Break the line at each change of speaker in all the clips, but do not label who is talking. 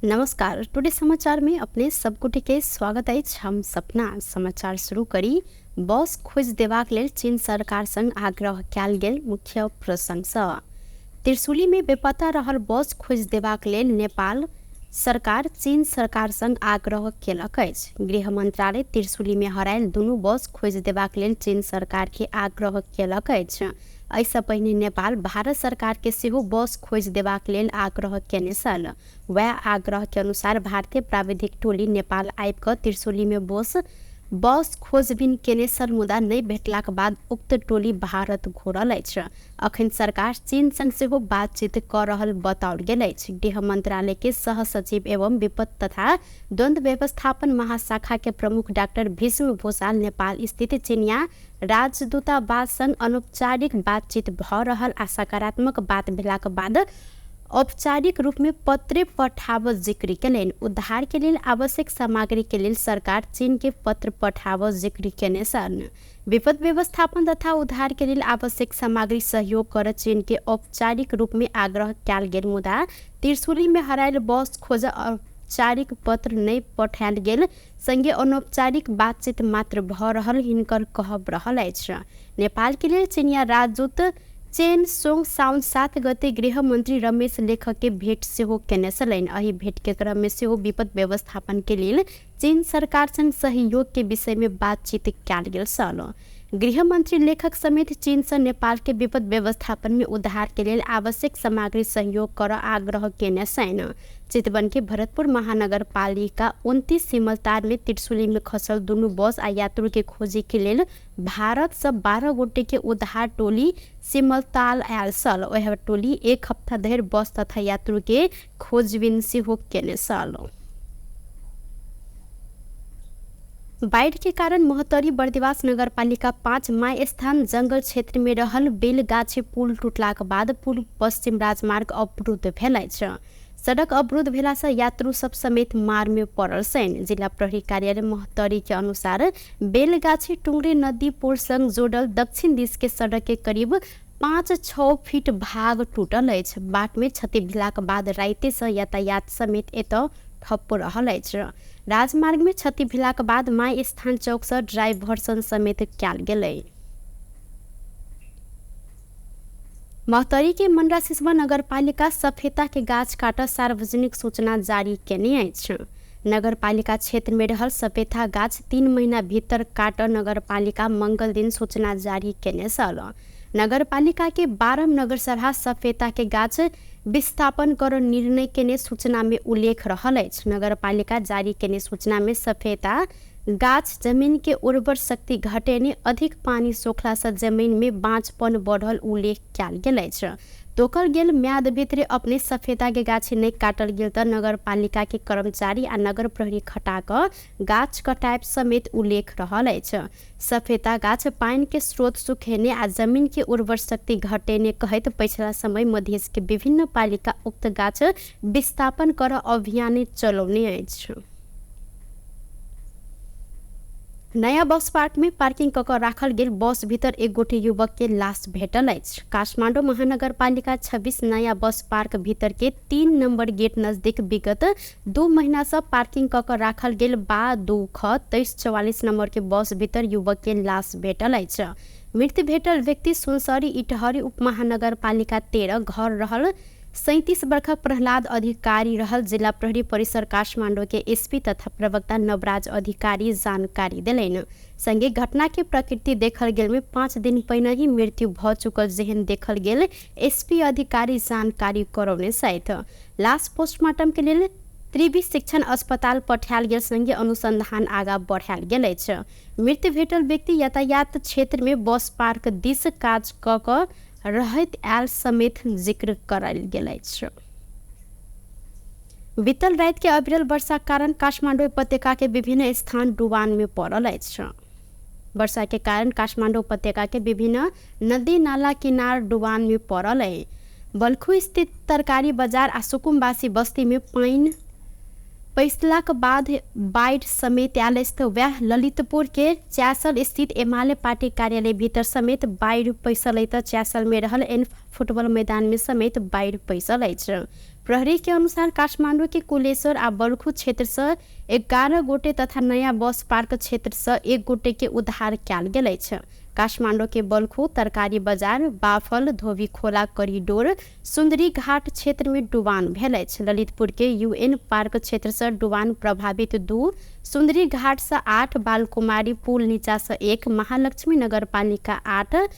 नमस्कार, टुडे समाचार में अपने सबगोटे के स्वागत अछि। हम सपना समाचार शुरू करी। बस खोजि देबाक लेल चीन सरकार संग आग्रह कयल गेल मुख्य प्रसंगसँ। त्रिशूली में बेपत्ता रहल बस खोजि देबाक लेल नेपाल सरकार चीन सरकार संग आग्रह केलक अछि। गृह मंत्रालय त्रिशूली में हरायल दुनू बस खोजि देबाक लेल चीन सरकार के आग्रह केलक अछि। एहिसँ पहिने नेपाल भारत सरकार के सेहो बस खोजि देबाक लेल आग्रह केने छल। वएह आग्रह के अनुसार भारतीय प्राविधिक टोली नेपाल आबि कऽ त्रिशूली में बस खोजबीन केने छल, मुदा नहि भेटलाक बाद उक्त टोली भारत घुरल अछि। अखन सरकार चीन संग सेहो बातचीत कऽ रहल बताओल गेल अछि। गृह मंत्रालय के सह सचिव एवं विपद तथा द्वंद्व व्यवस्थापन महाशाखा के प्रमुख डाक्टर भीष्म भूषाल नेपाल स्थित चीनिया राजदूतावास संग अनौपचारिक बातचीत भऽ रहल आ सकारात्मक बात भेलाक बाद औपचारिक रूप में पत्रे पठाबऽ जिक्र केलनि। उद्धार के लेल आवश्यक सामग्री के लेल सरकार चीन के पत्र पठाबऽ जिक्र केने छल। विपद व्यवस्थापन तथा उद्धार के लेल आवश्यक सामग्री सहयोग कर चीन के औपचारिक रूप में आग्रह कयल गेल, मुदा त्रिशूली में हरायल बस खोज औपचारिक पत्र नहि पठायल गेल संगे अनौपचारिक बातचीत मात्र भऽ रहल हिनकर कहब रहल अछि। नेपाल के लेल चीनिया राजदूत चेन सोंग साउन 7 गते गृह मंत्री रमेश लेखक के भेंट सेहो केने छलनि। एहि भेंट के क्रम में सेहो विपद व्यवस्थापन के लेल चीन सरकार संग सहयोग के विषय में बातचीत कयल गेल छल। गृह मंत्री लेखक समेत चीन से नेपाल के विपद व्यवस्थापन में उद्धार के लेल आवश्यक सामग्री सहयोग कर आग्रह केने छनि। चितवन के भरतपुर महानगरपालिका 29 सिमलतार में त्रिशूली में खसल दुनू बस आ यात्रु के खोजी के लेल भारत से 12 गोटे के उद्धार टोली सिमलताल आयल छल। ओह टोली एक हफ्ता धरि बस तथा यात्रु के खोजबीन सेहो केने छल। बाढ़ के कारण महोत्तरी बर्दिवास नगरपालिका 5 my स्थान जंगल क्षेत्र में रहल बेलगाछी पुल टूटलाक बाद पूर्व पश्चिम राजमार्ग अवरुद्ध भेल अछि। सड़क अवरुद्ध भेला से यात्रु सब समेत मार में पड़ल छनि। जिला प्रहरी कार्यालय महोत्तरी के अनुसार बेलगाछी टुंगरी नदी पुल संग जोड़ल दक्षिण दिश के सड़क के करीब 5-6 फीट भाग टूटल अछि। बाट में क्षति भेलाक बाद राति से यातायात समेत एतऽ ठप्प रहल अछि। राजमार्ग में क्षति भेलाक बाद my स्थान चौक से ड्राइवर्सन समेत कयल गेलै। महोत्तरी के मनरा सिसवा नगरपालिका सफेता के गाछ काट सार्वजनिक सूचना जारी केने अछि। नगरपालिका क्षेत्र में रहल सफेता गाछ 3 महीना भीतर काट नगरपालिका मंगल दिन सूचना जारी केने छल। नगरपालिका के 12 नगरसभा सफेता के गाछ विस्थापन कर निर्णय केने सूचना में उल्लेख रहल अछि। नगरपालिका जारी केने सूचना में सफेता गाछ जमीन के उर्वर शक्ति घटेने अधिक पानी सोखला से जमीन में बाँझपन बढ़ल उल्लेख कयल गेल अछि। तोकल गेल म्याद भीतरे अपने सफेता के गाछ नहि काटल गेल तऽ नगरपालिका के कर्मचारी आ नगर प्रहरी खटा कऽ गाछ कटाएब समेत उल्लेख रहल अछि। सफेता गाछ पानि के स्रोत सुखेने आ जमीन के उर्वर शक्ति घटेने कहैत पछिला समय मधेश के विभिन्न पालिका उक्त गाछ विस्थापन कर अभियान चलौने अछि। नया बस पार्क में पार्किंग कऽ कऽ राखल गेल बस भीतर एक गोटे युवक के लाश भेटल अछि। काठमाडौँ महानगरपालिका 26 नया बस पार्क भीतर के 3 नंबर गेट नजदीक विगत 2 महीना से पार्किंग कऽ कऽ राखल गेल बा 2 ख 2344 नंबर के बस भीतर युवक के लाश भेटल अछि। मृत्यु भेटल व्यक्ति सुनसरी इटहरी उपमहानगरपालिका 13 घर रहल 37 वर्षक प्रहलाद अधिकारी रहल जिला प्रहरी परिसर काठमाडौँ के एसपी तथा प्रवक्ता नवराज अधिकारी जानकारी देलनि। संगे घटना के प्रकृति देखल गेल में 5 दिन पहिने ही मृत्यु भऽ चुकल जेहन देखल गेल एसपी अधिकारी जानकारी करौने छथि। लाश पोस्टमार्टम के लेल त्रिवी शिक्षण अस्पताल पठायल गेल संगे अनुसंधान आगा बढ़ायल गेल अछि। मृत्यु भेटल व्यक्ति यातायात क्षेत्र में बस पार्क दिस काज कऽ कऽ रहैत आयल समेत जिक्र करायल गेल अछि। बीतल राति के अविरल वर्षा कारण काठमाडौँ उपत्यका के विभिन्न स्थान डुबान में पड़ल अछि। वर्षा के कारण काठमाडौँ उपत्यका के विभिन्न नदी नाला किनार डुबान में पड़ल है। बल्खु स्थित तरकारी बाजार आ सुकुम्बासी बस्ती में पानि पैसलाक बाद बाढ़ि समेत आयल अछि तऽ वएह ललितपुर के च्यासल स्थित एमाले पार्टी कार्यालय भीतर समेत बाढ़ि पैसल तऽ च्यासल में रहल एन फुटबॉल मैदान में समेत बाढ़ि पैसल अछि। प्रहरी के अनुसार काठमाडौँ के कुलेश्वर आ बर्खु क्षेत्र से 11 गोटे तथा नयाँ बस पार्क क्षेत्र से 1 गोटे के उद्धार कयल गेल अछि। काठमाडौँ के बल्खु तरकारी बजार, बाफल, धोबी खोला कॉरिडोर, सुंदरी घाट क्षेत्र में डुबान भेल अछि। ललितपुर के यूएन पार्क क्षेत्र से डुबान प्रभावित 2, सुंदरी घाट से 8, बालकुमारी पुल नीचा से 1, महालक्ष्मी नगरपालिका 8,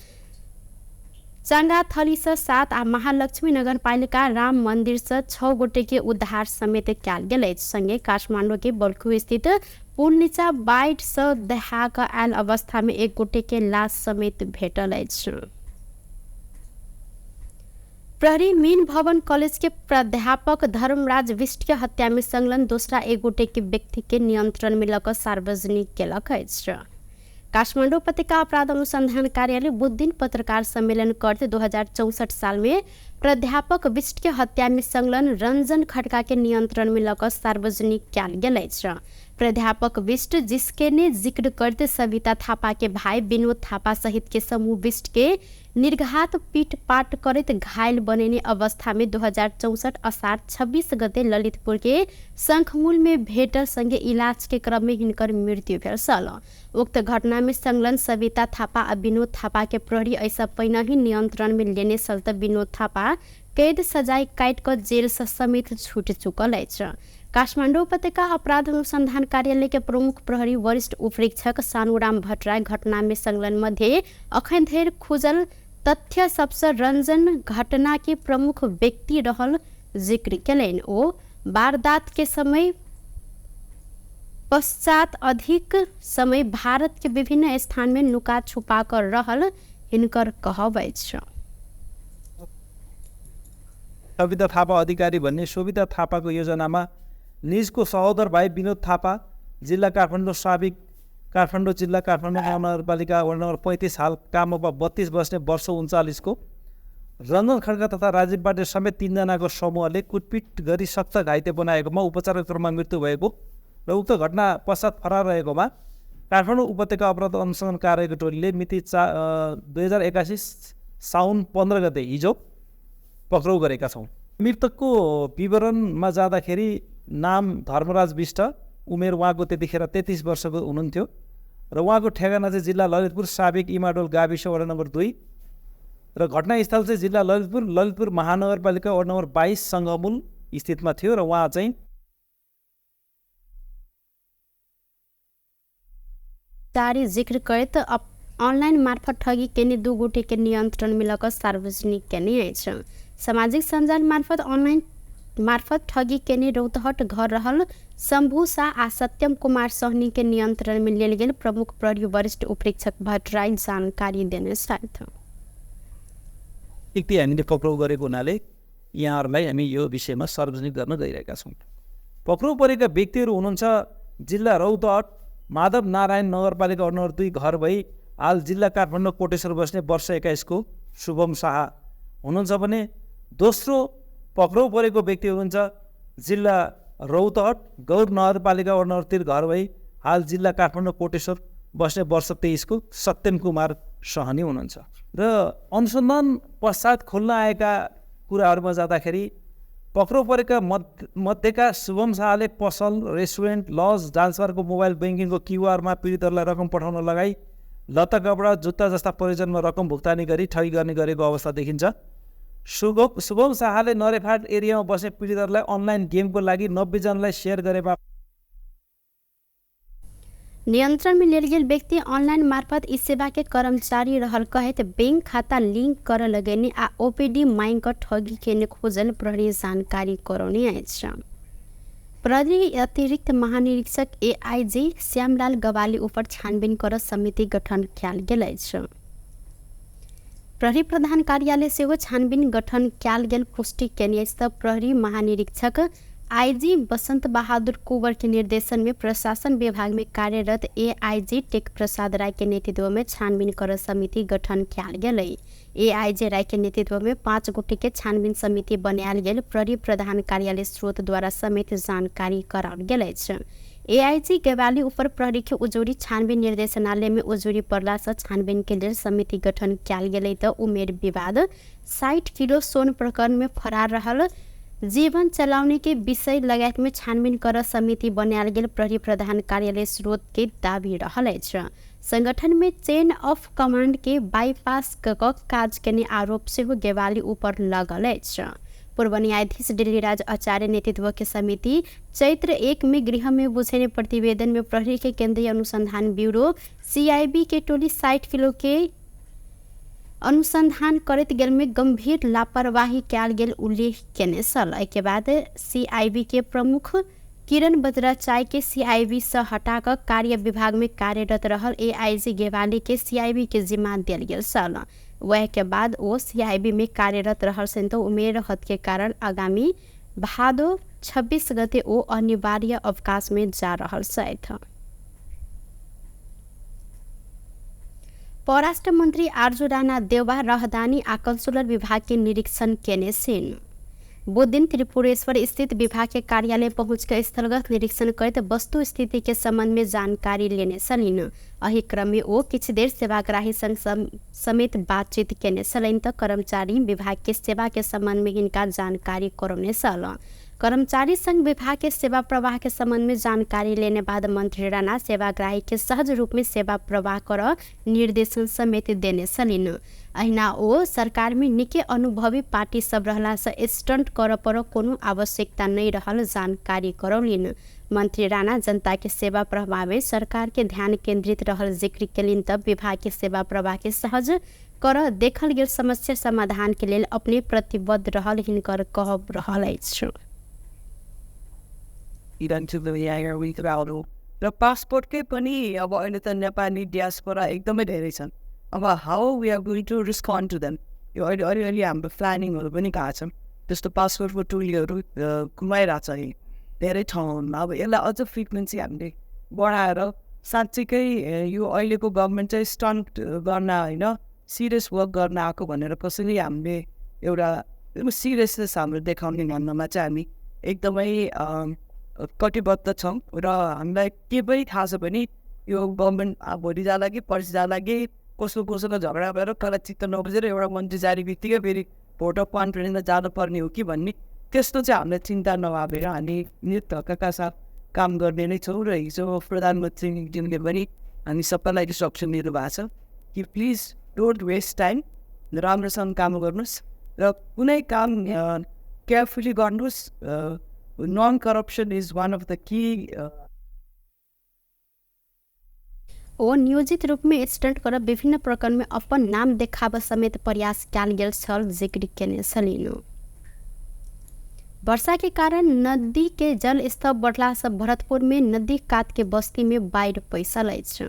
चंगाथली से 7 आ महालक्ष्मी नगरपालिका राम मंदिर से 6 गोटे के उद्धार समेत कयल गेल अछि। संगे काठमाडौँ के बल्खु स्थित पुल नीचा बाढ़ि से दहा कऽ आयल अवस्था में 1 गोटे के लाश समेत भेटल अछि। प्रहरी मीन भवन कॉलेज के प्राध्यापक धर्मराज विष्ट के हत्या में संलग्न दोसरा 1 गोटे के व्यक्ति के नियंत्रण में लऽ कऽ सार्वजनिक केलक अछि। काठमाडौँ उपत्यका अपराध अनुसंधान कार्यालय बुधदिन पत्रकार सम्मेलन करते 2064 साल में प्राध्यापक विष्ट के हत्या में संलग्न रंजन खड्का के नियंत्रण में लऽ कऽ सार्वजनिक कयल गेल अछि। प्राध्यापक विष्ट जिसके ने जिक्र करते सविता थापा के भाई विनोद थापा सहित के समूह विष्ट के निर्घात पीटपाट करैत घायल बनेने अवस्था में 2064 असार 26 गते ललितपुर के शंखमूल में भेटल संगे इलाज के क्रम में हिनकर मृत्यु भेल छल। उक्त घटना में संलग्न सविता थापा आ विनोद थापा के प्रहरी ऐसा पहिने ही नियंत्रण में लेने छल त विनोद थापा कैद सजाय काटि कऽ जेल से समेत छूटि चुकल अछि। काठमाडौँ उपत्यका अपराध अनुसंधान कार्यालय के प्रमुख प्रहरी वरिष्ठ उपरीक्षक सानुराम भट्टराई घटना में संलग्न मध्ये अखन धरि खुजल तथ्य सबसे रंजन घटना के प्रमुख व्यक्ति रहल जिक्र केलनि। ओ वारदात के समय पश्चात अधिक समय भारत के विभिन्न स्थान में नुका छुपा कर रहल हिनकर कहब अछि।
सविता थापा अधिकारी भन्ने सोभिता थापाको योजनामा निजको सहोदर भाइ विनोद थापा जिल्ला काठमाडौँ साबिक काठमाडौँ जिल्ला काठमाडौँ महानगरपालिका वार्ड नम्बर 35 हाल कामोपा 32 बस्ने वर्ष 39 को रञ्जन खड्का तथा राजीव पाण्डे समेत 3 जनाको समूहले कुटपिट गरी सख्त घाइते बनाएकोमा उपचारको क्रममा मृत्यु भएको र उक्त घटना पश्चात फरार रहेकोमा काठमाडौँ उपत्यका अपराध अनुसन्धान कार्यको टोलीले मिति 2081 साउन 15 गते हिजो पक्राउ गरेका छौँ। मृतकको विवरणमा जाँदाखेरि नाम धर्मराज विष्ट, उमेर उहाँको त्यतिखेर 33 वर्षको हुनुहुन्थ्यो र उहाँको ठेगाना चाहिँ जिल्ला ललितपुर साबिक इमाडोल गाविस वडा नम्बर 2 र घटनास्थल चाहिँ जिल्ला ललितपुर ललितपुर महानगरपालिका वडा नम्बर 22 सङ्घमूल स्थितमा थियो र उहाँ चाहिँ
जारी जिक्र करैत अनलाइन मार्फत ठगी केने 2 गोटे के नियंत्रण में लऽ कऽ सार्वजनिक केने अछि। सामाजिक सञ्जाल मार्फत अनलाइन मार्फत ठगी केने रौतहट घर रहल शम्भु शाह आ सत्यम कुमार सहनी के नियंत्रण में लेल गेल प्रमुख प्रहरी वरिष्ठ उपरीक्षक भट्टराई जानकारी देने छथि।
व्यक्ति हामीले पक्राउ गरेको हुनाले यहाँहरूलाई हामी यो विषयमा सार्वजनिक गर्न गइरहेका छौँ। पक्राउ परेका व्यक्तिहरू हुनुहुन्छ जिल्ला रौतहट माधव नारायण नगरपालिका वार्ड नम्बर 2 घर भई हाल जिल्ला काठमाडौँ कोटेश्वर बस्ने वर्ष 21 को शुभम शाह हुनुहुन्छ भने दोस्रो पक्राउ परेको व्यक्ति हुनुहुन्छ जिल्ला रौतहट गौर नगरपालिका वार्ड नम्बर 3 घर भई हाल जिल्ला काठमाडौँ कोटेश्वर बस्ने वर्ष 23 को सत्यम कुमार सहनी हुनुहुन्छ। र अनुसन्धान पश्चात खुल्न आएका कुराहरूमा जाँदाखेरि पक्राउ परेका मध्येका शुभम शाहले पसल, रेस्टुरेन्ट, लज, डान्सबारको मोबाइल ब्याङ्किङको क्युआरमा पीडितहरूलाई रकम पठाउन लगाई लत्ता कपडा, जुत्ता जस्ता परिजनमा रकम भुक्तानी गरी ठगी गर्ने गरेको अवस्था देखिन्छ। शुभम शाहले नरेफाट एरियामा बस्ने पीडितहरूलाई अनलाइन गेमको लागि 90 जनालाई सेयर गरे
नियंत्रण में लेल गेल व्यक्ति ऑनलाइन मार्फत ई सेवा के कर्मचारी रहल कहैत बैंक खाता लिंक कर लगेने आ ओपीडी मांग क ठगी केने खोजल प्रहरी जानकारी करौने अछि। प्रहरी अतिरिक्त महानिरीक्षक एआईजी श्यामलाल गवाली ऊपर छानबीन कर समिति गठन कयल गेल अछि। प्रहरी प्रधान कार्यालय सेहो छानबीन गठन कयल गेल पुष्टि केने अछि त प्रहरी महानिरीक्षक आईजी बसंत बहादुर कुंवर के निर्देशन में प्रशासन विभाग में कार्यरत एआईजी टेक प्रसाद राय के नेतृत्व में छानबीन कर समिति गठन कयल गेल। एआईजी राय के नेतृत्व में 5 गोटे के छानबीन समिति बनायल गेल प्रहरी प्रधान कार्यालय स्रोत द्वारा समेत जानकारी कराओल गेल अछि। एआईजी गेवाली ऊपर प्रहरी के उजूरी छानबीन निर्देशनालय में उजूरी पड़ला से छानबीन के लेल समिति गठन कयल गेल त उमेर विवाद 60 किलो सोन प्रकरण में फरार रहल जीवन चलाउने के विषय लगायत में छानबिन कर समिति बनायल गेल प्रहरी प्रधान कार्यालय स्रोत के दावी रहल अछि। संगठन में चेन ऑफ कमांड के बाईपास क काज केने आरोप सेहो गेवाली ऊपर लगल अछि। पूर्व न्यायाधीश दिल्लीराज आचार्य नेतृत्व के समिति चैत्र 1 में गृह में बुझेने प्रतिवेदन में प्रहरी के केंद्रीय अनुसंधान ब्यूरो सीआईबी के टोली 60 किलो के अनुसंधान करैत गेल में गंभीर लापरवाही कयल गेल उल्लेख केने छल। एहिके बाद सीआईबी के प्रमुख किरण बज्राचार्य के सीआईबी से हटाकर कार्य विभाग में कार्यरत रहल एआईजी गेवाली के सीआईबी के जिम्मा देल गेल छल। वह के बाद ओ सीआईबी में कार्यरत रहल सन तो उमेर हद के कारण आगामी भादो 26 गते ओ अनिवार्य अवकाश में जा रहल छथि। परराष्ट्र मंत्री आरजू राणा देउवा राहदानी आ कंसुलर विभाग के निरीक्षण केने छिन्। बुध दिन त्रिपुरेश्वर स्थित विभाग के कार्यालय पहुँच के स्थलगत निरीक्षण करैत वस्तु स्थिति के संबंध में जानकारी लेने छलिन। एहि क्रम में ओ किछु देर सेवाग्राही संग समेत बातचीत केने छलनि त कर्मचारी विभाग के सेवा के संबंध में हिनका जानकारी करौने छल। कर्मचारी संघ विभाग के सेवा प्रवाह के संबंध में जानकारी लेने बाद मंत्री राणा सेवाग्राही के सहज रूप में सेवा प्रवाह कर निर्देशन समेत देने छलिन। अहिना ओ सरकार में निके अनुभवी पार्टी सब रहला से स्टंट कर पर कोनो आवश्यकता नहीं रहल जानकारी करौलिन। मंत्री राणा जनता के सेवा प्रवाह में सरकार के ध्यान केंद्रित रहल जिक्र केलिन तब विभाग के सेवा प्रवाह के सहज कर देखल गेल समस्या समाधान के लेल अपने प्रतिबद्ध रहल हिनकर कहब रहल अछि।
र पासपोर्टकै पनि अब अहिले त नेपाली डियास्पोरा एकदमै धेरै छन्। अब how we are going to respond to them, यो अहिले अलिअलि हाम्रो प्लानिङहरू पनि गएको छौँ। त्यस्तो पासपोर्टको टोलीहरू घुमाइरहेको छ धेरै ठाउँहरूमा। अब यसलाई अझ फ्रिक्वेन्सी हामीले बढाएर साँच्चीकै यो अहिलेको गभर्मेन्ट चाहिँ स्टन्ट गर्न होइन, सिरियस वर्क गर्न आएको भनेर कसरी हामीले एउटा सिरियसनेस हाम्रो देखाउने भन्नमा चाहिँ हामी एकदमै कटिबद्ध छौँ। र हामीलाई के पनि थाहा छ भने यो गभर्मेन्ट भोलि जाला कि पर्सि जाला कि कसो कसोको झगडा भएर कसलाई चित्त नबुझेर एउटा मन्त्री जाने बित्तिकै फेरि भोट अफ कन्फिडेन्समा जानुपर्ने हो कि भन्ने त्यस्तो चाहिँ हामीलाई चिन्ता नभावेर हामी निर्धक्कका साथ काम गर्ने नै छौँ। र हिजो प्रधानमन्त्रीज्यूले पनि हामी सबैलाई इन्स्ट्रक्सन दिनुभएको छ कि प्लिज don't West time, राम्रोसँग काम गर्नुहोस् र कुनै काम केयरफुली गर्नुहोस्। Non corruption is one of the key.
ओ नियोजित रूप में स्टंट कर विभिन्न प्रकरण में अपन नाम देखाब समेत प्रयास कयल गेल छल जिक्र केने छलिन। वर्षा के कारण नदी के जल स्तर बढ़ला से भरतपुर में नदी कात के बस्ती में बाढ़ि पैसल अछि।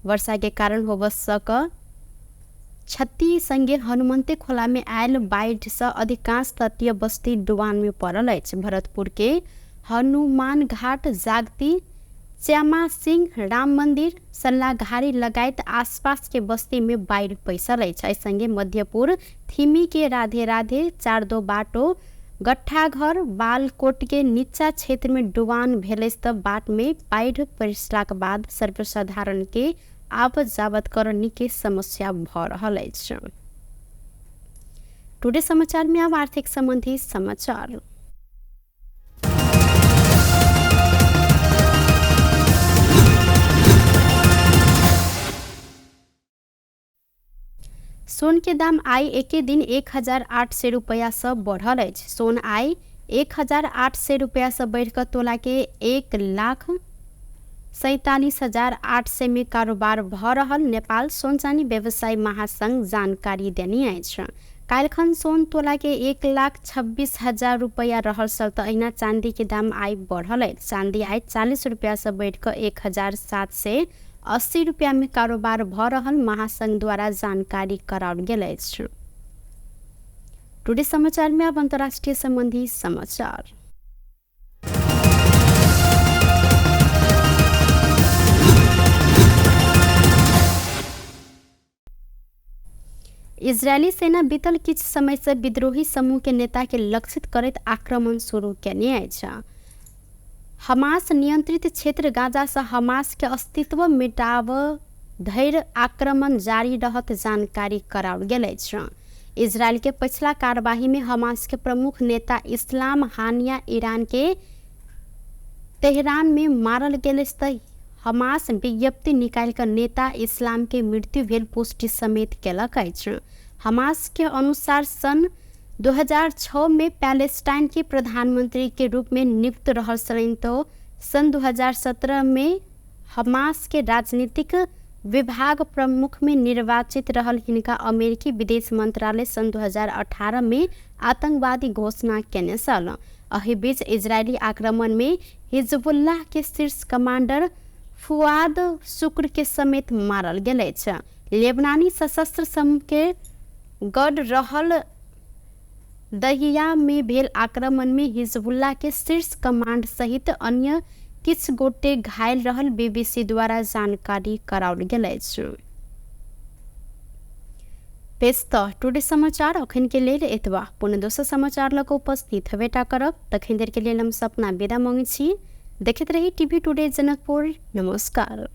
वर्षा के कारण होब सक क्षति संगे हनुमंते खोला में आयल बाढ़ि से अधिकांश तटीय बस्ती डुबान में पड़ल अछि। भरतपुर के हनुमान घाट, जागती, श्यामा सिंह, राम मंदिर, सल्लाघारी लगायत आसपास के बस्ती में बाढ़ि पैसल अछि। एहि संगे मध्यपुर, थिमी के राधे राधे, चारदो बाटो, गट्ठाघर, बालकोट के नीचा क्षेत्र में डुबान भेल त बाट में बाढ़ि पैसलाक बाद सर्वसाधारण के आवत जावत कर निकै समस्या भ रहल अछि। टुडे समाचार में अब आर्थिक संबंधी समाचार। सोन के दाम आइ एके दिन 1800 रुपैया से बढ़ल अछि। सोन आइ 1800 रुपैया से बढ़िकऽ तोला के 1,47,800 में कारोबार भ रहल नेपाल सोन चानी व्यवसायी महासंघ जानकारी देने अछि। काल्हिखन सोन तोला के 1,26,000 रुपैया रहल छल त अहिना चांदी के दाम आइ बढ़ल अछि। चांदी आइ 40 रुपैया से बढ़िकऽ 1780 रुपैया में कारोबार भ रहल महासंघ द्वारा जानकारी कराओल गेल अछि। टुडे समाचार में अब अंतर्राष्ट्रीय संबंधी समाचार। इजरायली सेना बीतल किछु समय से विद्रोही समूह के नेता के लक्षित करैत आक्रमण शुरू केने अछि। हमास नियंत्रित क्षेत्र गाजा से हमास के अस्तित्व मिटाव धरि आक्रमण जारी रहत जानकारी कराओल गेल अछि। इजरायल के पछिला कार्यवाही में हमास के प्रमुख नेता इस्लाम हानिया ईरान के तेहरान में मारल गेल अछि त हमास विज्ञप्ति निकालि कऽ नेता इस्लाम के मृत्यु भेल पुष्टि समेत केलक अछि। हमास के अनुसार सन् 2006 में पैलेस्टाइन के प्रधानमंत्री के रूप में नियुक्त रहल छलनि तो सन् 2017 में हमास के राजनीतिक विभाग प्रमुख में निर्वाचित रहल हिनका अमेरिकी विदेश मंत्रालय सन् 2018 में आतंकवादी घोषणा केने छल। एहि बीच इजरायली आक्रमण में हिजबुल्लाह के शीर्ष कमांडर फुआद शुक्र के समेत मारल गेल अछि। लेबनानी सशस्त्र समूह के गढ़ रहल दहिया में भेल आक्रमण में हिजबुल्लाह के शीर्ष कमांड सहित अन्य किछु गोटे घायल रहल बीबीसी द्वारा जानकारी कराओल गेल अछि। पेश तऽ टुडे समाचार अखन के लेल एतबा। पुनः दोसर समाचार लऽ कऽ उपस्थित हेबेटा करब। तखन देर के लेल हम सपना विदा मांगै छी। देखैत रही टीवी टुडे जनकपुर। नमस्कार।